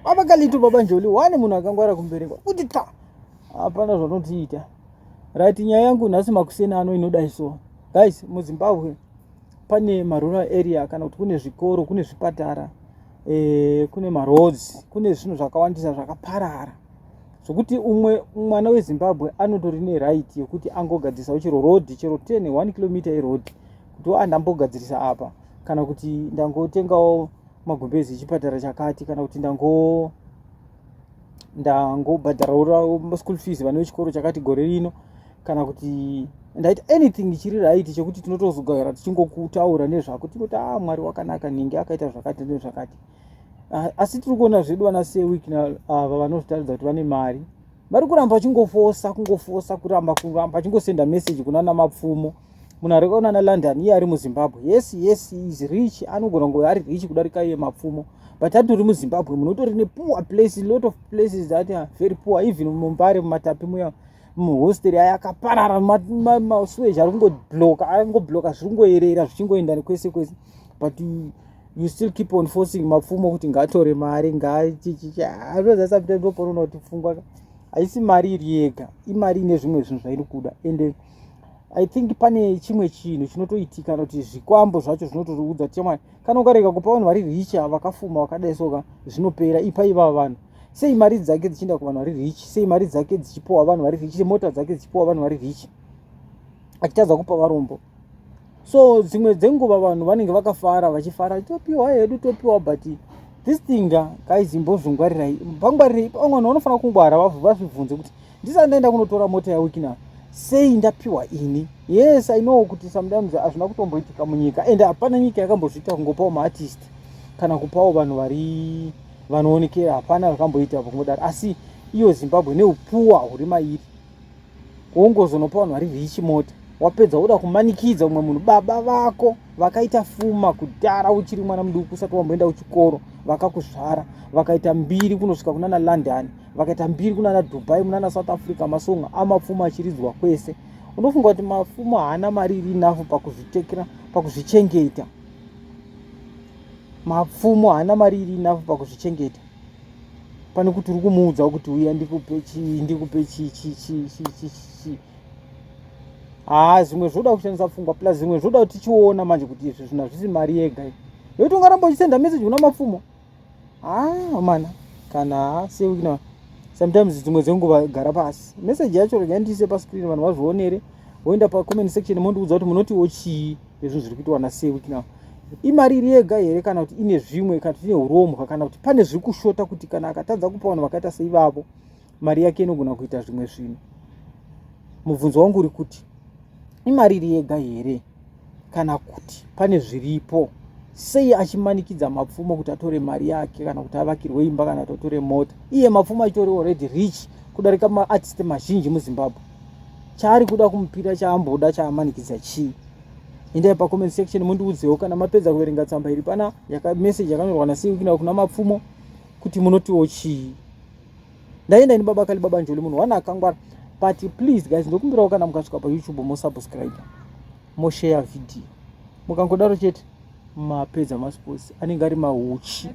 Baba Kalito, Baba Njoli, wane munhu akangwara kumberekwa kuti ta hapana zvanotiita. Right, nyaya yangu nhasi makuseni ano inodai so guys, muZimbabwe pane marural area kana kuti kune zvikoro, kune zvipatara, kune maroads, kune zvinhu zvakawandisa zvakaparara zvokuti umwe mwana weZimbabwe anotori neright yekuti angogadzisawo chero road, chero 10 1 kilometer yeroad, kuti andambogadzirisa apa, kana kuti ndangotengawo magumbezi echipatara chakati, kana kuti ndangobhadharawo school fees vane vechikoro chakati gore rino, kana kuti ndaita anything chiri right chekuti tinotozogara tichingokutaura nezvako, tinoti, "A ah, Mwari wakanaka, ninge akaita zvakati nezvakati." Ah, asi tiri kuona zvedu vana Sir Wicknell ava vanozvitaridza kuti vane mari, vari kuramba vachingofosa, kungofosa, kuramba vachingosenda message kuna naMapfumo, munhu ari kuona naLondon, iye ari muZimbabwe. Yes, is rich, anogona kunge ari rich kudarika iye Mapfumo, but atori muZimbabwe munotori nepoor place, lot of places that are very poor. Even muMbare, muMatapi muya, muhosteri aya akaparara, masewage ari kungobloka, angobloka, zviri kungoerera zvichingoenda nekwese kwese, but you still keep on forcing Mapfumo kuti ngaatore mari, ngaachichichi. Sometimes ndoponoona kuti pfungwa haisi mari iri yega, imari ine zvimwe zvinhu zvairi kuda. And I think pane chimwe chinhu chinotoitika, kuti zvikwambo zvacho zvinotoudza kuti, "Chamwari, kana ukarega kupa vanhu vari rich, vakafuma vakadai soka, zvinopera. Ipa ivava vanhu." Sei mari dzake dzichienda kuvanhu vari rich? Sei mari dzake dzichipiwa vanhu vari rich, mota dzake dzichipiwa vanhu vari rich, achitadza kupa varombo? So dzimwe dzenguva vanhu vanenge vakafara, vachifara, topiwa hedu, topiwa, but this thing, guys, imbozvingwarirai, pangwarirei. Vamwe vanhu vanofanira kungwara, vazvibvunze kuti, "Ndisati ndaenda kunotora mota yaWicknell, sei ndapiwa ini?" Yes, I know kuti sometimes hazvina kutomboitika munyika, and hapana nyika yakambozviita, kungopawo maartist kana kupawo vanhu vari vanoonekera, hapana zvakamboita kungodaro. Asi iyo Zimbabwe neupuwa huri mairi, wongozonopa vanhu vari rich mota, wapedza woda kumanikidza umwe munhu, baba vako vakaita fuma kudhara uchiri mwana muduku, usati wamboenda kuchikoro, vakakuzvara, vakaita mbiri kunosvika kunana London, vakaita mbiri kunana Dubai, munana South Africa, masongo aMapfumo achiridzwa kwese. Unofunga kuti Mapfumo haana mari iri enough pakuzvitekera, pakuzvichengeta? Mapfumo haana mari iri enough pakuzvichengeta, pane kuti uri kumuudza kuti, "Uya ndikupe chii, ndikupe chii, chii, chii, chii, chii, chii." Haa, zvimwe zvoda kushandisa pfungwa, plus zvimwe zvoda kuti tichiona manje kuti izvi zvinhu hazvisi mari yega, nekuti ungaramba uchisenda message kuna Mapfumo. Haa mana, kana seuna sometimes dzimwe dzenguva gara pasi. Message yacho regai ndiise pascreen, vanhu vazvionere, voenda pacomment section, mondiudza kuti munotiwo chii nezvinhu zviri kuitwa naSir Wicknell. Imari iri yega here, kana kuti ine zvimwe, kana kuti ine urombwa, kana kuti pane zviri kushota, kuti kana akatadza kupa vanhu vakaita seivavo, mari yake inogona kuita zvimwe zvinhu? Mubvunzo wangu uri kuti, imari iri yega here, kana kuti pane zviripo? Sei achimanikidza Mapfumo kuti atore mari yake, kana kuti avakirwe imba, kana kuti atore mota, iye Mapfumo achitori already rich kudarika maartist mazhinji muZimbabwe? Chaari kuda kumupira, chaamboda, chaamanikidza chii? Endai pacomment section, mundiudzewo kana mapedza kuverenga tsamba iri pana message yakanyorwa naSir Wicknell kuna Mapfumo, kuti munotiwo chii. Ndaenda ini, Baba Kali, Baba Njoli, munhu wana akangwara. But please guys, ndokumbirawo kana mukasvika paYouTube, mosubscribe, moshare video. Mukangodaro chete, mapedza masports anenge ari mahuchi.